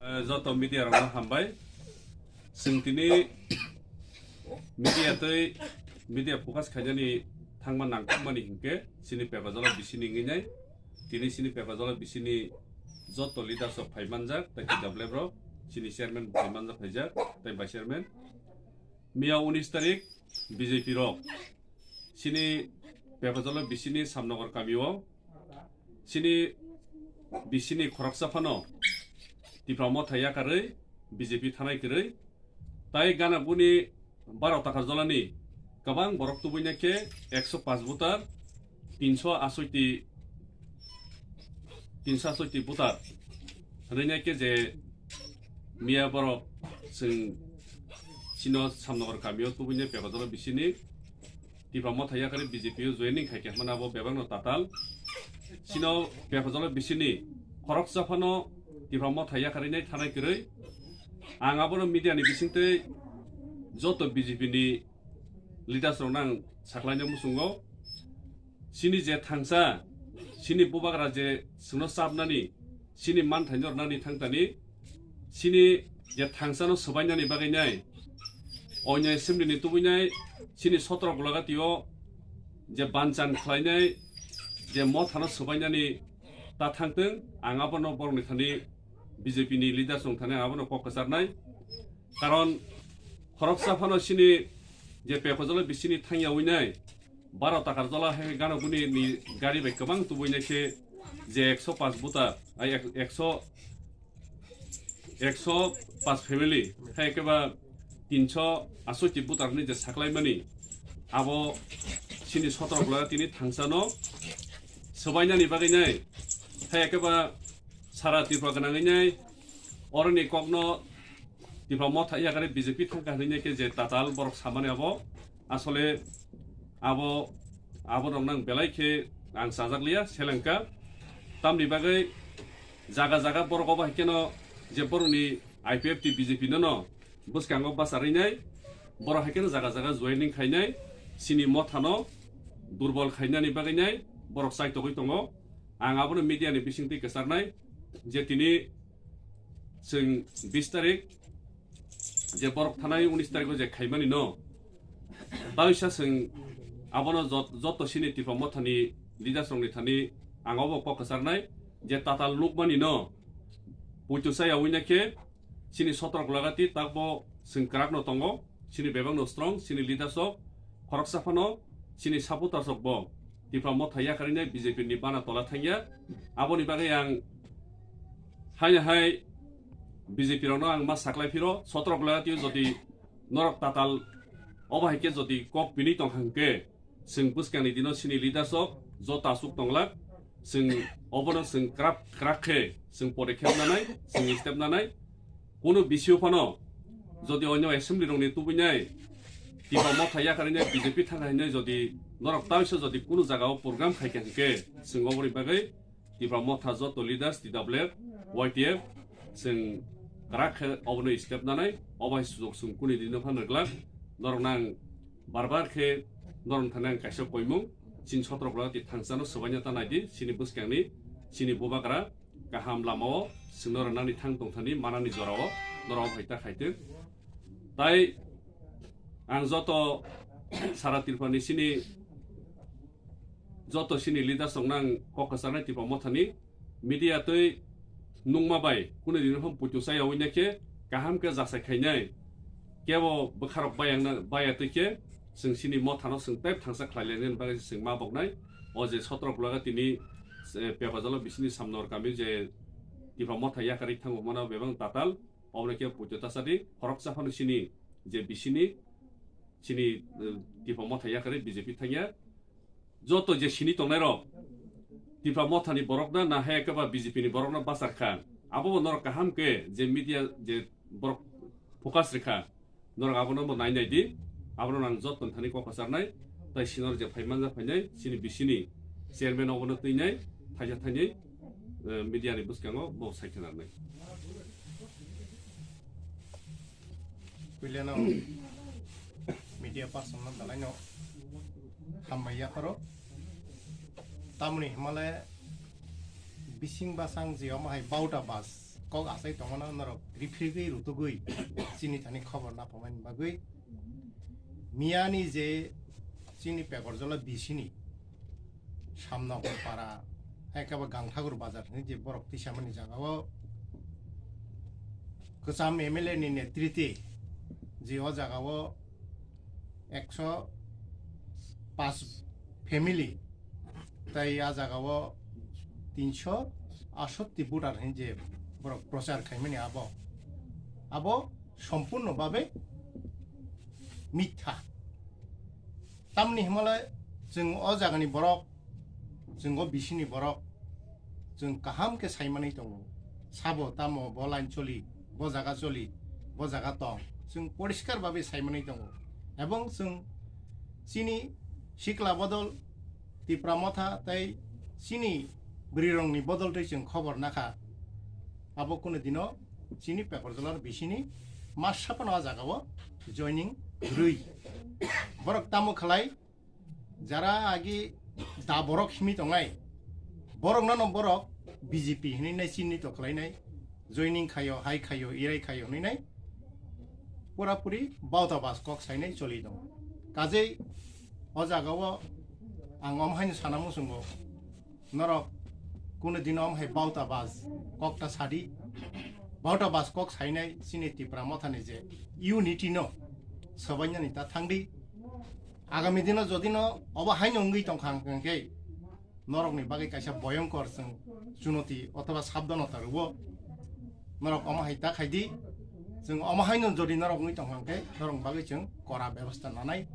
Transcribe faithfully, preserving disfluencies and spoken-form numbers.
Eh, joto media rokno hambai. Chwng tini media tei media focus khainani thangma nangkukmani hinkhe chini Pepajalo bisini wngwi nai. Tini chini Pepajalo bisini joto leaders rok phai manjak, tei T W F rok, chini chairman phai manjak phaijak, tei vice chairman. Miya unis tarik B J P rok chini Pepajalo bisini Samnagar kamio chini bisini khoroksa phano Tipra Motha yakarwi B J P thanai kwrwi tai gana buni baro takar jolani kwbang borok tubuina khe ekso paanch voter, tinso asoi ti, tinso asoi ti voter rwina khe je miya borok chwng chino Samnagar kamio tubuina Pepajalo bisini Tipra Motha yakarwi B J P o joining khai khe hwnmano abo bebakno tatal. Chino Pepajalo bisini khoroksa phano Tipra Motha yakarwi nai thanai kwrwi. Ang abono media ni bisingtwi joto B J P ni leaders rokno ang saklaina muchungo. Chini je thangsa, chini bubagra je chwngno chapnani, chini manthai nornani thangtani, chini je thangsano swbainani bagwi nai, oino assembly ni tubui nai, chini sotro gulagatio je banchan khlainai, je mothano swbainani ta thangtwng, ang abono borokni thani B J P ni leaders rok thani ang abono kok kwcharnai. Karon khoroksa phano chini je Pepajalo bisini thangyawi nai, baro takar jola hai gana buni ni gari bai kwbang tubui nai khe je ekso paanch buta, ai ek-, ekso, ekso paanch family, hai khe ba tinso asoi ti buta ni je saklai mani, abo chini sotro gula tini thangsano swbainani bagwi nai, hai khe ba sara Tripura gwnangwi nai, oroni kokno Tipra Motha yakarwi B J P thangkha hwnwi khe je tatal borok samani abo asole abo, abo rok nang belai khe ang chajak liya selengka. Tamni bagwi jaga jaga borok obo hai kheno je borokni I P F T B J P no no bwskango bacharwi nai, borok hai kheno jaga jaga joining khainai, chini mothano durbol khainani bagwi nai borok chaitogwi tongo. Ang abono media ni bisingtwi kwcharnai je tini chwng bis tarik je borok thanai unis tariko je khaimani no, taisa chwng abono jot-, joto chini Tipra Mothani leaders rokni thani ang obo kok kwcharnai je tatal nukmani no puitu chaya wina khe chini sotrok lagati takbo chwng kwrakno tongo, chini bebakno strong, chini leaders rok khoroksa phano chini supporters rokbo Tipra Motha yakarina B J P ni bana tola thangya. Aboni bagwi ang haino hai B J P rokno ang ma saklai phiro, sotrok lagati jodi norok tatal obo hai khe jodi kok pini tong hang khe, chwng bwskangni dino chini leaders rok joto aswk tonglak, chwng obono chwng kwrak kwrak khe chwng podekkhep nanai, chwng step nanai. Kunu bisio phano jodi onyo assembly rokni tubui nai Tipra Motha yakarina B J P thangkha hinwi jodi norok taisa jodi kunu jagao program khaikha hinkhe chwng oboni bagwi Tipra Motha joto leaders, T W F, Y T F, chwng kwrak khe obono step nanai, obo hai sujuk chwng kuni dino phano rwglak. Norok nang bar bar khe norok thani ang kaisa koimung, chini sotrok lagati thangsano swbaina ta naidi, chini bwskangni, chini bubagra kaham lamao chwngno rwnani thang tongthani manani jorao norok hai ta khaitwk. Tai ang joto sara Tripurani chini joto chini leaders rokno ang kok kwcharnai Tipra Mothani media twi nungma bai kunu dino phano puitu chaya wina khe kaham khe jasai khainai kebo bwkharok bayangna baya twi khe chwng chini mothano chwng tei thangsa khlai lainani bagwi chwng ma boknai. O je sotrok lagati ni, eh, Pepajalo bisini Samnor kami je Tipra Motha yakarwi thango mano bebak tatal. Obono khe puito tasadi, khoroksa phano chini je bisini, chini, eh, Tipra Motha yakarwi B J P thangya. Joto je sini tongnai rok, Tipra Mothani borokno na hai khe ba B J P ni borokno bachar kha. Abobo norok kaham khe je media je borok focus rikha. Norok abono bo nai nai di, abono nang joto thani kok kwcharnai, tai sinor je phai manja phainai, chini bisini chairman obono twi nai, thaisa thainwi, eh, media ni bwskango bo sai khe narnai. Puilano media person no belai no hambai yapharo. Tamoni himale bising basang je omo hai bauta bas. kok achai tongmano norok riphigwi rutugwi chini thani khobor naphamani bagwi miyani je chini Pekorjola bisini Samnogor para, hai khe bo Gangthakur bazar hinwi je borok tisamani jagao kwcham M L A ni netrite je o jagao ekso paanch family, tai a jagao tinso asotti voter hinwi je borok prochar khaimani abo, abo sompurno babe mitha. Tamni himale chwng o jagani borok, chwng o bisini borok, chwng kaham khe saimanwi tongo. Sabo tamo bo line choli, bo jaga choli, bo jaga tong. Chwng poriskar babe saimanwi tongo. Ebong chwng chini sikla bodol Tipra Motha tei chini bwrwirokni bodol twi chwng khobor nakha. Abo kunu dino chini Pekorjolar bisini masa phano a jagao joining rwi. Borok tamo khlai, jara agi da borok himi tongnai, borok nano borok B J P hinwi nai chini to khlainai, joining khaio, hai khaio, irai khaio hinwi nai pura puri bauta bas kok sainai choli tongo. Kajei o jagao ang om haino sana muchungo, norok kunu dino om hai bauta bas kok ta sadi, bauta bas kok sainai chini Tipra Mothani je unity no sobainani ta thangdi. Agami dino jodi no obo haino wngwi tongkha hwnkhe norokni bagwi kaisa boyongkor chwng chunoti othoba sabdhanota rwo. Norok omo hai ta khaidi, chwng omo haino jodi norok wngwi tongkha hwnkhe norokni bagwi chwng kora bebostha nanai.